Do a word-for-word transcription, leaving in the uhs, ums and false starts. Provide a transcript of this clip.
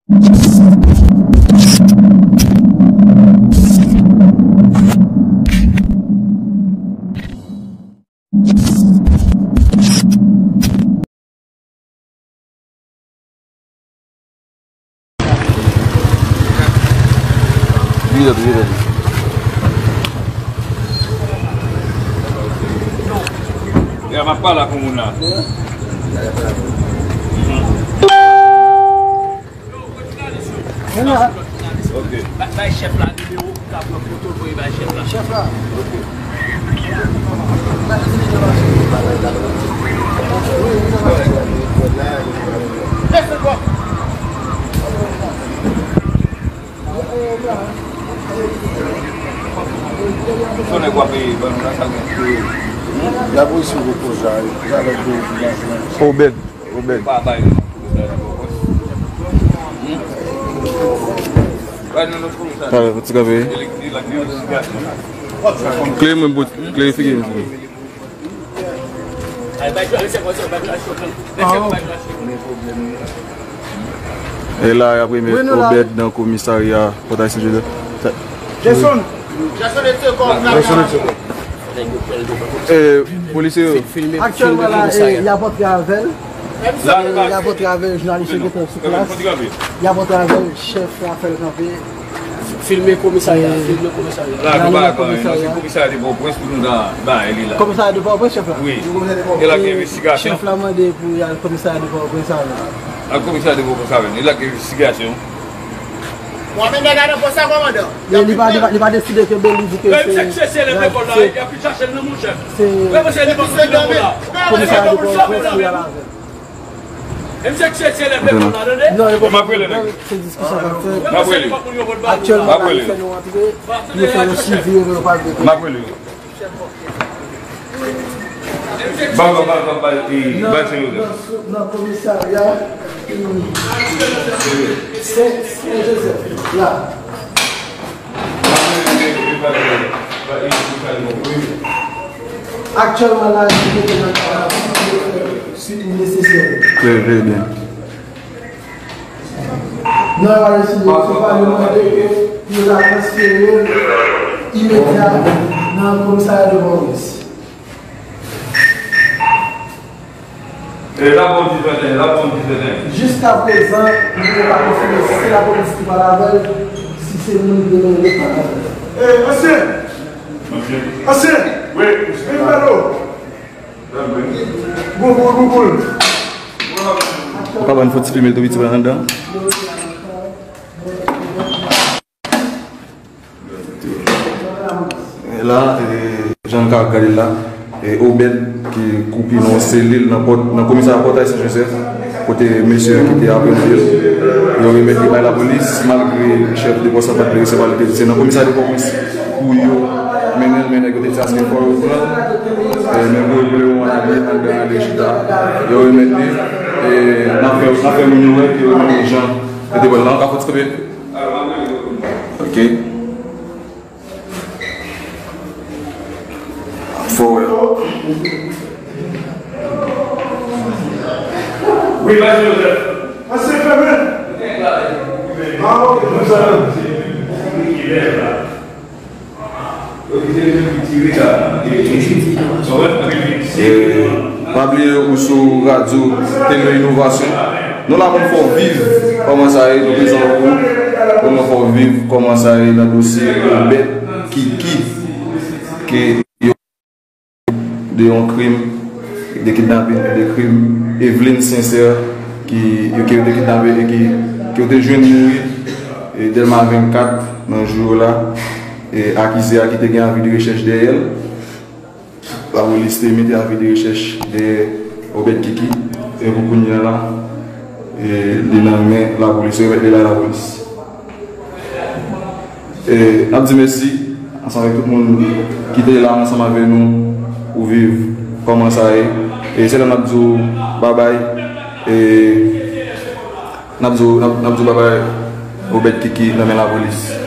Vire, vire. Ya, m ap pale ak yon moun la. Ok. Ba-, bay chèf la nimewo pou ka pran foto, voye bay chèf la. Chèf la. Ok. Son nèg w ap ban nou la, sa gen. Y ap resi repoze a, y ap fè Obed. Obed. Talè, pou ti kanpe. Klere mwen, bout, klere figi m. E la, y ap remèt Obed nan komisarya Pòtay Sen Jozèf. Jason! Jason, e se kòm. E, polisye yo. Aktyèlman la, e, y ap antre avè l. E, y ap antre avè l, jounalis yo gentan sou plas. Y ap antre avè l, chèf la fè l kanpe. Filme komisarya, filme komisarya. La, nou pa nan komisarya. Se komisarya de Pòtoprens pou nou ta bay li la. Komisarya de Pòtoprens, chèf la? Wi. E la gen envestigasyon. Chèf la mande pou y al komisarya de Pòtoprens avè l. Al komisarya de Pòtoprens avè l. E la gen envestigasyon. Bon, men nèg la nan pòs la, kòmandan. Li, li pa, li pa, li pa deside ke Beli di ke se, se komisarya de Pòtoprens ki al avè l. E misye ki se elèv lekòl la, tande. Non, e bon, se diskisyon k ap fèt. Aktyèlman, la, yo fè nou antre, yo fè nou sivil, yo pa vle. Ban, ban, ban, ban, bay, e, bay Sen Jozèf. Nan, nan komisarya, e, Sen, Sen Jozèf, la. Aktyèlman la, li mete nan kadav li, si li nesesè. Trè, trè byen. Non, yo pa deside, se pa yo mande ke pou yo ta transfere l imedya nan komisarya de Pòtoprens. E, la bon di fèten, la bon di fèten. Jiskaprezan, nou pa konfime si se lapolis ki pale avè l, si se moun ki rele pale avè l. E, ansyen! Ansyen! Wi. Vin fè dlo. Bouboul, bouboul. Ou ka ban fò ti filme l tou piti pa anndan. E la, e, jan n ka ap gade l la, e, Obed ki koupi nan selil nan pòt, nan komisarya Pòtay Sen Jozèf, kote mesye ki te apre l, yo remèt li bay lapolis, malgre chèf de pòs la pa t vle resevwa l, li te di se nan komisarya de Pòtoprens pou yo mennen l, men nèg yo te di aske fò yo pran l, e, men pou yo vle yo ann ale, anndan ale chita, yo remèt li, e, n ap fè, n ap fè moun yo wè ke yo remèt li jan yo te pran l la, an ka fò ti kanpe. Ok. Fò wè. Wi, Pastè Joseph. Pastè Clement. Ah, ok. E, pa bliye ou sou radyo Tele Inovasyon. Nou la pou n fè w viv kòman sa ye, nou prezan pou ou, pou nou fè w viv kòman sa ye nan dosye Obed Kiki, ke yo de yon krim, de kidnapin, de krim Eveline Sincère, ki, yo, ke yo te kidnape e ki, ke yo te jwenn mouri, e, Dèlma vennkat nan jou yo la, e, akize a ki te gen avi de rechèch dèyè l. Lapolis te mete avi de rechèch dèyè Obed Kiki, e pou kounye a la, e, li nan men lapolis, yo remèt li bay lapolis. E, n ap di mèsi ansanm avèk tout moun ki te la ansanm avèk nou pou viv kòman sa ye. E se la n ap di w babay. E n ap di w, n ap, n ap di w babay, Obed Kiki nan men lapolis.